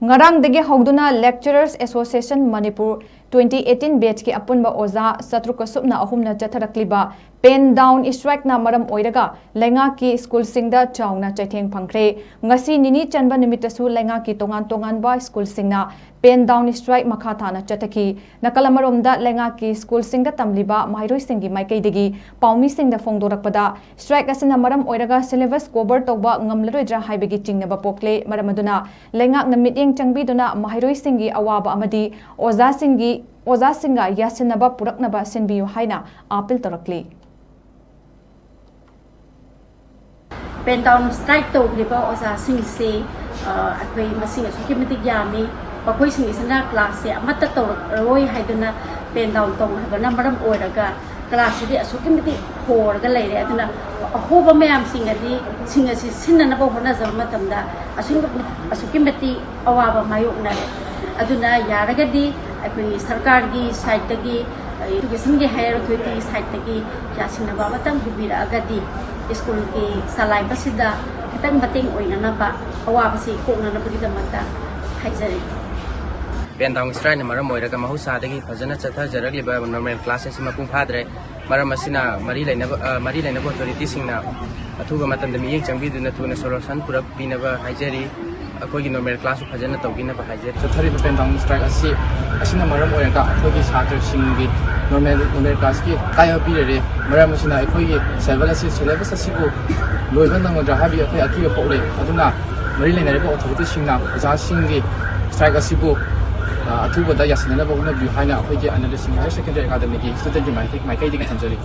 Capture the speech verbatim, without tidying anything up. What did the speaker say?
ꯉꯔꯥꯡꯗꯒꯤ ꯍꯧꯗꯨꯅ Lecturers Association Manipur twenty eighteen batchꯀꯤ ꯑꯄꯨꯟꯕ ꯑꯣꯖꯥ ꯆꯥꯇ꯭ꯔꯨꯛꯀ ꯁꯨꯞꯅ ꯑꯍꯨꯝꯅ ꯆꯠꯊꯔꯛꯂꯤꯕ pen down strikeꯅ ꯃꯔꯝ ꯑꯣꯏꯔꯒ ꯂꯩꯉꯥꯛꯀꯤ ꯁ꯭ꯀꯨꯜꯁꯤꯡꯗ ꯆꯥꯎꯅ ꯆꯩꯊꯦꯡ ꯐꯪꯈ꯭ꯔꯦ꯫ ꯉꯁꯤ ꯅꯤꯅꯤ ꯆꯟꯕ ꯅꯨꯃꯤꯠꯇꯁꯨ ꯂꯩꯉꯥꯛꯀꯤ ꯇꯣꯉꯥꯟ ꯇꯣꯉꯥꯟꯕ ꯁ꯭ꯀꯨꯜꯁꯤꯡꯅ pen down strike ꯃꯈꯥ ꯇꯥꯅ ꯆꯠꯊꯈꯤ꯫ ꯅꯥꯀꯜ ꯑꯃꯔꯣꯝꯗ ꯂꯩꯉꯥꯛꯀꯤ ꯁ꯭ꯀꯨꯜꯁꯤꯡꯗ ꯇꯝꯂꯤꯕ ꯃꯍꯩꯔꯣꯏꯁꯤꯡꯒꯤ ꯃꯥꯏꯀꯩꯗꯒꯤ ꯄꯥꯎꯃꯤꯁꯤꯡꯗ ꯐꯣꯡꯗꯣꯔꯛꯄꯗ, strike ꯑꯁꯤꯅ ꯃꯔꯝ ꯑꯣꯏꯔꯒ syllabus cover ꯇꯧꯕ ꯉꯝꯂꯔꯣꯏꯗ꯭ꯔꯥ ꯍꯥꯏꯕꯒꯤ ꯆꯤꯡꯅꯕ ꯄꯣꯛꯂꯦ꯫ ꯃꯔꯝ ꯑꯗꯨꯅ ꯂꯩꯉꯥꯛꯅ ꯃꯤꯠꯌꯦꯡ ꯆꯪꯕꯤꯗꯨꯅ ꯃꯍꯩꯔꯣꯏꯁꯤꯡꯒꯤ ꯑꯋꯥꯕ ꯑꯃꯗꯤ ꯑꯣꯖꯥꯁꯤꯡꯒꯤ, ꯑꯣꯖꯥꯁꯤꯡꯒ ꯌꯥꯁꯤꯟꯅꯕ ꯄꯨꯔꯛꯅꯕ ꯁꯤꯟꯕꯤꯌꯨ ꯍꯥꯏꯅ appeal ꯇꯧꯔꯛꯂꯤ꯫ Pen down strike ꯇꯧꯈ꯭ꯔꯤꯕ ꯑꯣꯖꯥꯁꯤꯡꯁꯤ, ꯑ, ꯑꯩꯈꯣꯏ ꯃꯁꯤꯡ ꯑꯁꯨꯛꯀꯤ ꯃꯇꯤꯛ ꯌꯥꯝꯃꯤ꯫ ꯃꯈꯣꯏꯁꯤꯡ ꯑꯁꯤꯅ classꯁꯦ ꯑꯃꯠꯇ ꯇꯧꯔꯛꯑꯔꯣꯏ ꯍꯥꯏꯗꯨꯅ pen down ꯇꯧꯈ꯭ꯔꯕꯅ ꯃꯔꯝ ꯑꯣꯏꯔꯒ classꯁꯤꯗꯤ ꯑꯁꯨꯛꯀꯤ ꯃꯇꯤꯛ ꯍꯣꯔꯒ ꯂꯩꯔꯦ꯫ ꯑꯗꯨꯅ ꯑꯍꯣꯕ ꯃꯌꯥꯝꯁꯤꯡ ꯑꯗꯤ, ꯁꯤꯡ ꯑꯁꯤ ꯁꯤꯟꯅꯅꯕ ꯍꯣꯠꯅꯖꯕ ꯃꯇꯝꯗ ꯑꯁꯨꯛ-, ꯑꯁꯨꯛꯀꯤ ꯃꯇꯤꯛ ꯑꯋꯥꯕ ꯃꯥꯌꯣꯛꯅꯔꯦ꯫ ꯑꯗꯨꯅ ꯌꯥꯔꯒꯗꯤ ꯑꯩꯈꯣꯏꯒꯤ ꯁꯔꯀꯥꯔꯒꯤ sideꯇꯒꯤ, educationꯒꯤ higher authorityꯒꯤ sideꯇꯒꯤ ꯌꯥꯁꯤꯟꯅꯕ ꯑꯃꯇꯪ ꯄꯤꯕꯤꯔꯛꯑꯒꯗꯤ ꯁ꯭ꯀꯨꯜꯒꯤ ꯆꯂꯥꯏꯕꯁꯤꯗ ꯈꯤꯇꯪ ꯃꯇꯦꯡ ꯑꯣꯏꯅꯅꯕ, ꯑꯋꯥꯕꯁꯤ ꯀꯣꯛꯅꯅꯕꯒꯤꯗꯃꯛꯇ ꯍꯥꯏꯖꯔꯤ꯫ Pen down strikeꯅ ꯃꯔꯝ ꯑꯣꯏꯔꯒ ꯃꯍꯧꯁꯥꯗꯒꯤ ꯐꯖꯅ ꯆꯠꯊꯖꯔꯛꯂꯤꯕ normal class ꯑꯁꯤ ꯃꯄꯨꯡ ꯐꯥꯗ꯭ꯔꯦ꯫ ꯃꯔꯝ ꯑꯁꯤꯅ ꯃꯔꯤ ꯂꯩꯅꯕ, ꯑ, ꯃꯔꯤ ꯂꯩꯅꯕ authorityꯁꯤꯡꯅ ꯑꯊꯨꯕ ꯃꯇꯝꯗ ꯃꯤꯠꯌꯦꯡ ꯆꯪꯕꯤꯗꯨꯅ ꯊꯨꯅ solution ꯄꯨꯔꯛꯄꯤꯅꯕ ꯍꯥꯏꯖꯔꯤ꯫ ꯑꯩꯈꯣꯏꯒꯤ normal classꯁꯨ ꯐꯖꯅ ꯇꯧꯕꯤꯅꯕ ꯍꯥꯏꯖꯔꯤ꯫ ꯆꯠꯊꯔꯤꯕ pen down strike ꯑꯁꯤ, ꯑꯁꯤꯅ ꯃꯔꯝ ꯑꯣꯏꯔꯒ ꯑꯩꯈꯣꯏꯒꯤ ꯁꯥꯇ꯭ꯔꯁꯤꯡꯒꯤ normal, normal classꯀꯤ ꯑꯀꯥꯏꯕ ꯄꯤꯔꯔꯦ꯫ ꯃꯔꯝ ꯑꯁꯤꯅ ꯑꯩꯈꯣꯏꯒꯤ syllabus ꯑꯁꯤ, syllabus ꯑꯁꯤꯕꯨ ꯂꯣꯏꯕ ꯅꯪꯒꯗ꯭ꯔꯥ ꯍꯥꯏꯕꯒꯤ ꯑꯩꯈꯣꯏ ꯑꯀꯤꯕ ꯄꯣꯛꯂꯦ꯫ ꯑꯗꯨꯅ ꯃꯔꯤ ꯂꯩꯅꯔꯤꯕ authorityꯁꯤꯡꯅ ꯑꯣꯖꯥꯁꯤꯡꯒꯤ strike ꯑꯁꯤꯕꯨ, ꯑ, ꯑꯊꯨꯕꯗ ꯌꯥꯁꯤꯟꯅꯅꯕ ꯍꯣꯠꯅꯕꯤꯌꯨ ꯍꯥꯏꯅ ꯑꯩꯈꯣꯏꯒꯤ ꯑꯅꯟꯗ ꯁꯤꯡ Higher Secondary Academyꯒꯤ studentsꯀꯤ ꯃꯥꯏꯀꯩ-, ꯃꯥꯏꯀꯩꯗꯒꯤ ꯊꯝꯖꯔꯤ꯫